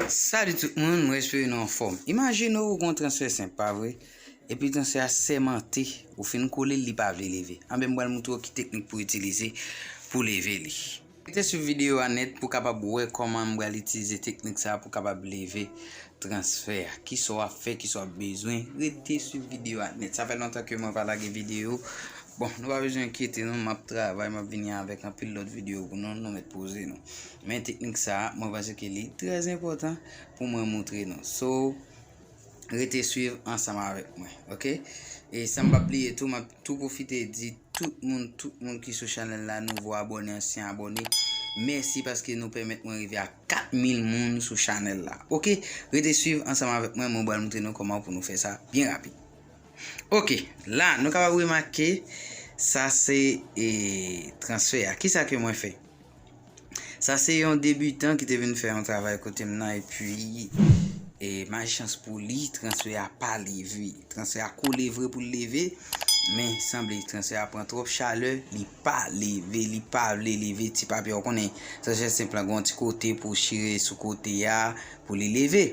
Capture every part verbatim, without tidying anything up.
Salut tout moun, mwen espere nou anfòm. Imajine w gen yon transfè senp, pa vre? Epi transfè a sèmante, ou fin kole l, li pa vle leve. Anben, m pral montre w ki teknik pou w itilize pou leve li. Rete swiv videyo a nèt pou w kapab wè kòman m pral itilize teknik sa a pou w kapab leve transfè a. Kisa w ap fè, kisa w ap bezwen, rete swiv videyo a nèt. Sa fè lontan ke mwen pa lage videyo. Bon, nou pa bezwen enkyete nou, m ap travay, m ap vini avèk anpil lòt videyo pou nou, nou mèt poze nou. Men teknik sa a, mwen panse ke li trè enpòtan pou mwen montre nou. So, rete swiv ansanm avèk mwen, oke? E san m pa bliye tou, m ap tou pwofite di tout moun, tout moun ki sou chanèl la, nouvo abòne, ansyen abòne, mèsi paske nou pèmèt mwen rive a kat mil moun sou chanèl la. Oke, rete swiv ansanm avèk mwen, mwen pral montre nou kòman pou nou fè sa byen rapid. Oke, la, nou kapab remake, sa se e, transfè a. Kisa ke mwen fè? Sa se yon debitan ki te vin fè yon travay kote m nan, epi e, malchans pou li, transfè a pa leve. Transfè a kole vre pou l leve, men sanble transfè a pran twòp chalè, li pa leve, li pa vle leve. Ti papye, w konnen, transfè senp lan gen yon ti kote pou chire sou kote a, pou li leve.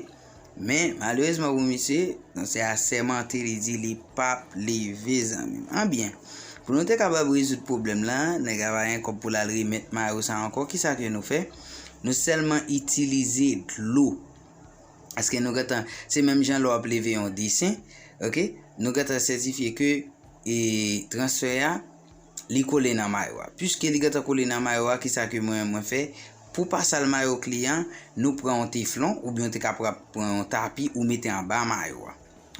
Men, malerezman pou misye, transfè a sèmante, li di li p ap leve, zanmi m. Anbyen, pou nou te kapab rezoud pwoblèm lan, nèg la pa gen kòb pou l al remèt mayo sa ankò, kisa ke nou fè? Nou sèlman itilize dlo. Paske nou gentan, se menm jan lè w ap leve yon desen, oke? Nou gentan sètifye ke e, transfè a, li kole nan mayo a. Piske li gentan kole nan mayo a, kisa ke mwen, mwen fè? Pou pa sal mayo kliyan, nou pran yon teflon, oubyen w te kapab pran yon tapi ou mete anba mayo a.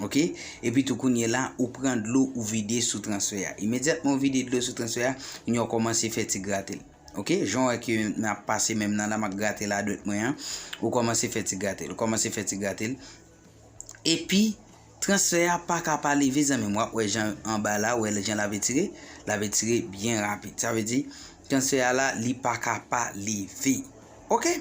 Oke? Epi tou kounye la, ou pran dlo, ou vide sou transfè a. Imedyatman ou vide dlo sou transfè a, kounye a w kòmanse fè ti grate l. Oke? Jan w wè ke m ap pase menm nan la, m ap grate ladwèt mwen an, ou kòmanse fè ti grate l. Ou kòmanse fè ti grate l. Epi, transfè a pa ka pa leve, zanmi m. W ap wè jan anba la, wè jan l ap etire, l ap etire byen rapid. Sa vle di, transfè a la, li pa ka pa leve. Oke?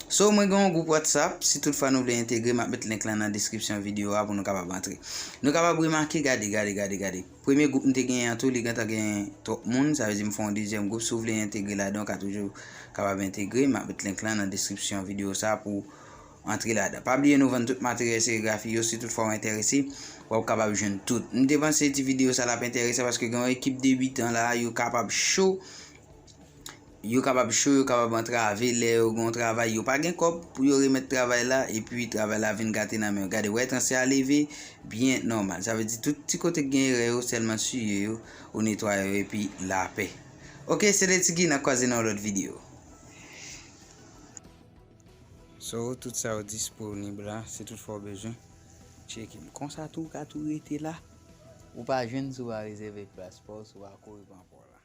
So, mwen gen yon gwoup WhatsApp. Si toutfwa nou vle entegre, m ap met link lan nan deskripsyon videyo a pou nou kapab antre. Nou kapab remake, gade, gade, gade, gade. Premye gwoup m te genyen an tou, li gentan gen twòp moun. Sa vle di, m fè yon dezyèm gwoup. Si w vle entegre ladan, w ka toujou kapab entegre. M ap met link lan nan deskripsyon videyo sa pou antre ladan. Pa bliye nou vann tout materyèl serigrafi yo, si toutfwa w enterese, w ap kapab jwenn tout. M te panse ti videyo sa l ap enteresan paske gen yon ekip debitan la, yo kapab cho, yo kapab cho, yo kapab antrave lè yo gen yon travay, yo pa gen kòb pou yo remèt travay la, epi travay la vin gate nan men yo. Gade, wè, transfè a leve byen nòmal. Sa vle di tout ti kote k gen erè yo, sèlman siye yo, ou netwaye yo, epi lapè. Oke, se Leti Guy, n ap kwaze nan yon lòt videyo. So, tout sa yo disponib la, si toutfwa w bezwen, tcheke m. Konsa tou, ou ka tou rete la. Ou pa jwenn si w pa rezève plas pa w, si w pa kouri pran pa w la.